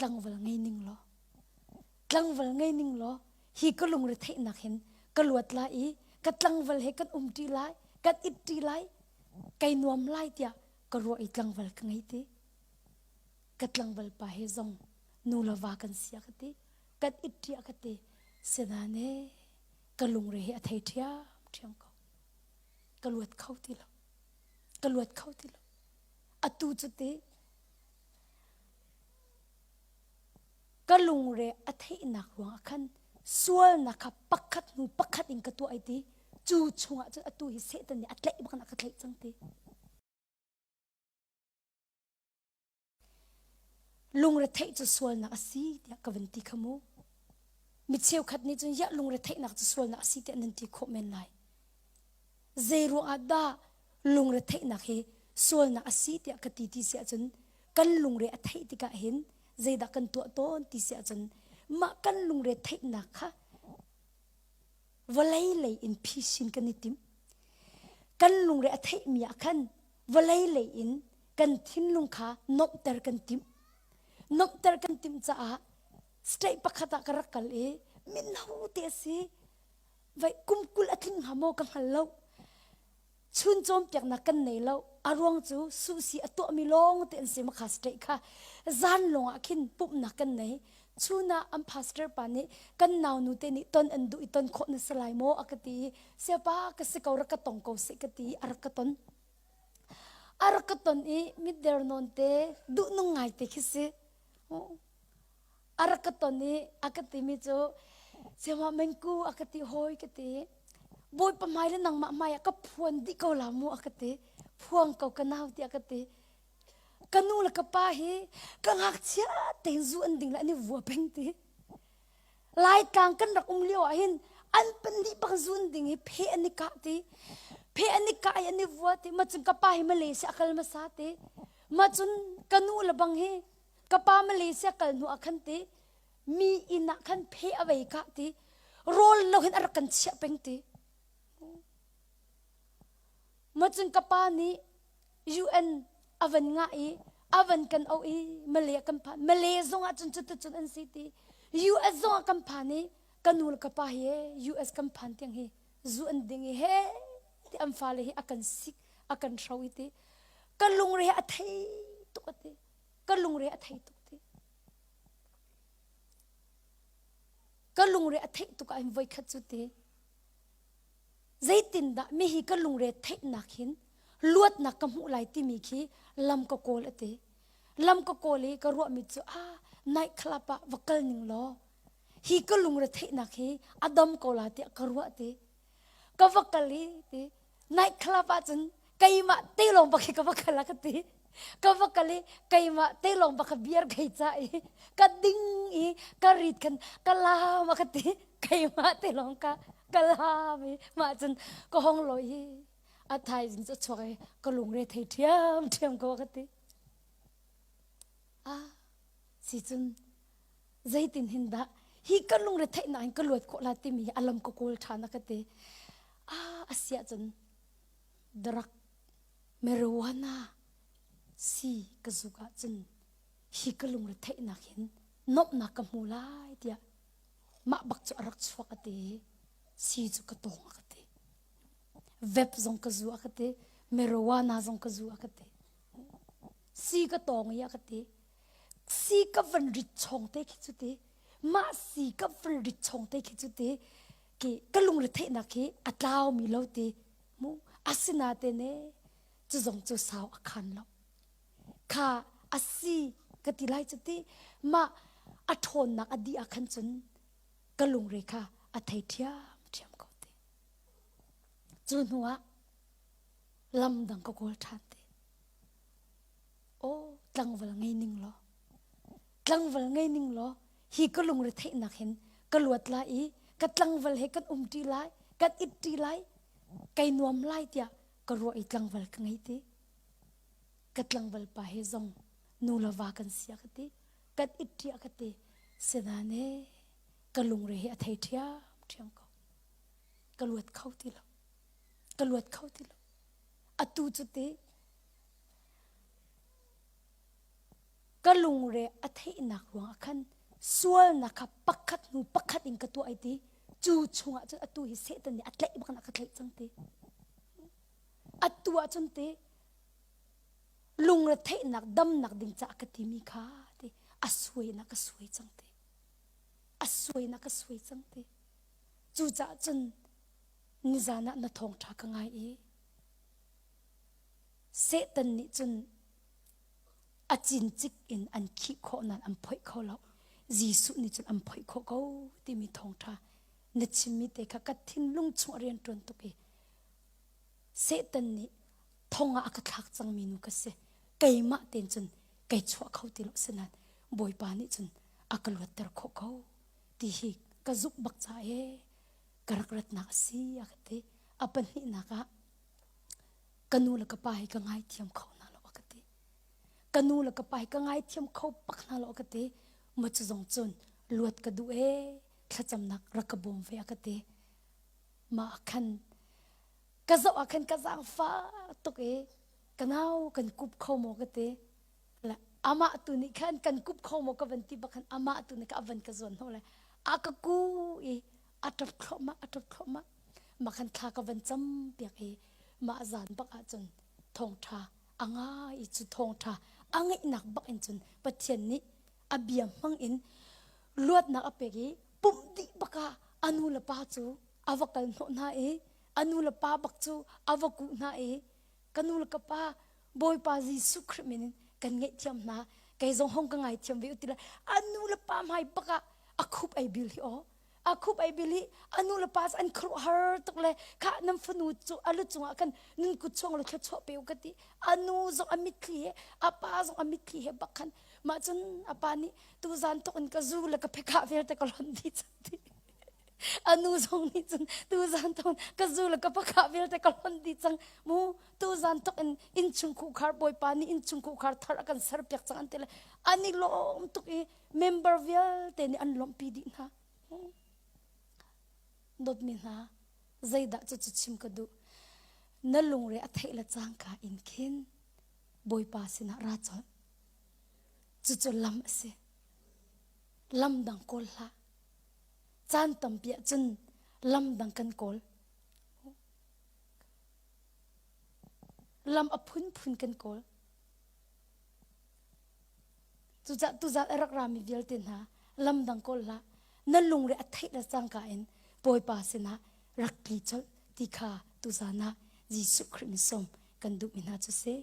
Tlangval ngei ning law, tlangval ngei ning law, hi ka lungre theihnak hin ka luat lai i ka tlangval he kan umṭi lai, kan itṭi lai, kai nuam lai tiah ka ruah i tlangval ka ngei ti. Ka tlangval pa he zong nu le va kan si a ka ti, kan itṭi a ka ti. Sinain ee, ka lungre hi a thei ṭhiamṭhiam ko. Ka luat kho ti lo. Ka luat kho ti lo. Atu cu ti ka lungre a theihnak ruangah khan sualnak kha pakhat hnu pakhat in ka tuah ai ti cu chungah cun atu hi Satan nih a tlaih bak in a ka tlaih cang ti. Lungretheih cu sualnak a si tiah ka van ti kha mu. Mi cheukhat nih cun yah lungretheihnak cu sualnak a si tiah nan ti khawh men lai. Zei ruangah dah lungretheihnak hi sualnak a si tiah ka ti ti si ahcun kan lungre a theih tikah hin zeidah kan tuah tawn ti si ahcun mah kan lungre theihnak kha vawlei lei in phisin kan i tim. Kan lungre a theihmi ah khan vawlei lei in kan thinlung kha nuamhter kan timh. Nuamhter kan timh caah state pakhat ah ka rak kal i mino te a si. Vai kum 20 a tling hnga maw ka hngal lo. Chun cawnpiaknak kan nei lo. A ruang cu suhsi a tuahmi lawng te an si makha state kha. Zan lawng ah khin pumhnak kan nei. Chun ah an pastor pa nih kan nau nu te nih ton an duh i ton khawh na si lai maw a ka ti i siapa ka si ko rak ka tong ko seh ka ti i a rak ka ton. A rak ka ton i mitder nawn te duhnung ngai te khi si. A rak ka ton i a ka timi cu Siama mengku a ka ti hawi ka ti. Bawipa hmai le nangmah hmai ah ka phuan dih ko la mu a ka ti. Phuang ko ka nau tiah ka ti. Ka nu le ka pa hi ka ngakchia tein zu an ding le an i vua peng ti. Laitlang kan rak um lio ah hin an pahnih bak zun ding hi phe an i kah ti. Phe an i kah i an i vua ti. Ma cun ka pa hi Malaysia a kal hmasa ti. Ma cun ka nu le bang hi ka pa Malaysia kal hnu ah khan ti mi inn ah khan phe a vei kah ti. Rawl lo hin a rak kan chiah peng ti. Ma cun ka pa nih UN a van ngah i a van kan auh i Malay ah kan phan. Malay zong ah cun cuticun an si ti. US zong ah kan phan i ka nu le ka pa hi US kan phan tiang hi zu an ding i he ti an fale hi a kan sik a kan hro i ti. Ka lungre a thei tuk a ti. Ka lungre a thei tuk ti. Ka lungre a theih tuk ah hin voikhat cu ti. Zeitindah mihi ka lungre theihnak hin luatnak ka hmuh lai timi khi lam ka kawl a ti. Lam ka kawl i ka ruahmi cu ah night club ah va kal ning law hi ka lungre theihnak hi a dam ko la tiah ka ruah ti. Ka va kal i ti night club ah cun keimah te lawng bak hi ka va kal a ka ti. Ka va kal i keimah te lawng bak beer kai ca i ka ding i ka rit khan ka lam a ka ti. Keimah te lawng ka ka lam i mah cun ka hong lawi hi a thaizing cu chuak i ka lungre thei ṭhiam ṭhiam ko ka ti. Ah, si cun zeitin hin dah hi ka lungre theihnak in ka luat khawh la timi hi alam ka kawl ṭhan a ka ti. Ah, a siah cun drug marijuana si ka zuk ahcun hi ka lungre theihnak hin nuamhnak ka hmu lai tiah mah bak cu a rak chuak a ti i si cu ka tawng a ka ti. Vep zong ka zu a ka ti. Marijuana zong ka zu a ka ti. Si ka tawng i a ka ti. Si ka van rit chong te khi cu ti. Mah si ka van rit chong te khi cu ti. Ki ka lungre theihnak khi a tlau mi lo ti. Mu asina te ne cu zong cu sau a khan lo. Kha a si ka ti lai cu ti. Mah a ṭhawnnak a dih ah khan cun ka lungre kha a thei ṭhiamṭhiam ko ti. Cu hnu ah lam dang ka kawl ṭhan ti. Aw tlangval ngei ning law, tlangval ngei ning law hi ka lungre theihnak hin ka luat lai i ka tlangval he kan umṭi lai, kan itṭi lai, kai nuam lai tiah ka ruah i tlangval ka ngei ti. Ka tlangval pa he zong nu le va kan si a ka ti. Kan itṭi a ka ti. Sinain ee ka lungre hi a thei ṭhiamṭhiam ko. Ka luat kho ti lo. Ka luat kho ti lo. Atu cu ti. Ka lungre a theihnak ruangah khan sualnak kha pakhat hnu pakhat in ka tuah ai ti. Cu chungah cun atu hi Satan nih a tlaih bak in a ka tlaih cang ti. Atu ah cun te lungre theihnak damnak ding caah ka timi kha ti a suai na ka suai cang ti. A suai na ka suai cang ti. Cucaah cun nizan ah na thawngṭha ka ngai i Satan nih cun a cincik in an khih khawh nain an phoih kho lo. Jesuh nih cun an phoih khawh ko timi thawngṭha na chimmi te kha ka thinlung chung a rian ṭuan tuk i Satan nih thong ah a ka thlak cangmi nu ka si. Keimah tein cun kei chuah kho ti lo sinain Bawipa nih cun a ka luatter khawh ko ti hi ka zumh bak ca ee ka rak ratnak a si a ka ti. A pahnihnak ah ka nu le ka pa hi ka ngaithiam kho hna lo a ka ti. Ka nu le ka pa hi ka ngaithiam kho bak hna lo a ka ti. Ma cu zong cun luat ka duh ee thlacamnak rak ka bawm ve a ka ti. Mah ah khan ka zoh ah khan ka zaangfah tuk i ka nau kan kup kho maw ka ti. Le amah tu nih khan kan kup kho maw ka van ti bak khan amah tu nih kha a van ka zuan hnawh le a ka ku i a ṭap thluahmah a ṭap thluahmah mah khan thla ka van cam piak i mah zan bak ah cun thawngṭha a ngai i cu thawngṭha a ngeihnak bak in cun Pathian nih a bia hmang in luatnak a pek i pumh dih bak ah a nu le pa cu a va kal hnawh hna i a nu le pa bak cu a va kuh hna i ka nu le ka pa Bawipa Jesuh Khrih min in kan ngaihthiam hna kei zong hong ka ngaithiam ve u ti le a nu le pa hmai bak ah a khup ei bil hi aw a khup ei bil hi a nu le pa an khuaruahhar tuk le kha nan fanu cu a lu cungah khan nun kut chuang le thluachuah pe u ka ti a nu zong a mitthli he a pa zong a mitthli he bak khan mah cun a pa nih tuzan tuk in ka zu le ka phekah vialte ka lon dih cang ti a nu zong nih cun tuzan tuk ka zu le ka phekah vialte ka lon dih cang mu tuzan tuk in innchung khukhar bawipa nih innchung khukhar thar a kan ser piak cang an ti le an i lawm tuk i member vialte nih an lawmhpi dih hna. Dawtmi hna, zeidah cucu chim ka duh? Na lungre a theih le cangka in khin Bawipa sinah ra colh. Cucu lam a si. Lam dang kawl hlah. Caan tampi ah cun lam dang kan kawl. Lam a phunphun kan kawl. Cucah tuzat a rak rami vialte hna lamdang kawl hlah na lungre a theih le cangka in Bawipa sinah rak tli colh ti kha tuzan ah Jesuh Khrih min sawm kan duhmi hna cu si.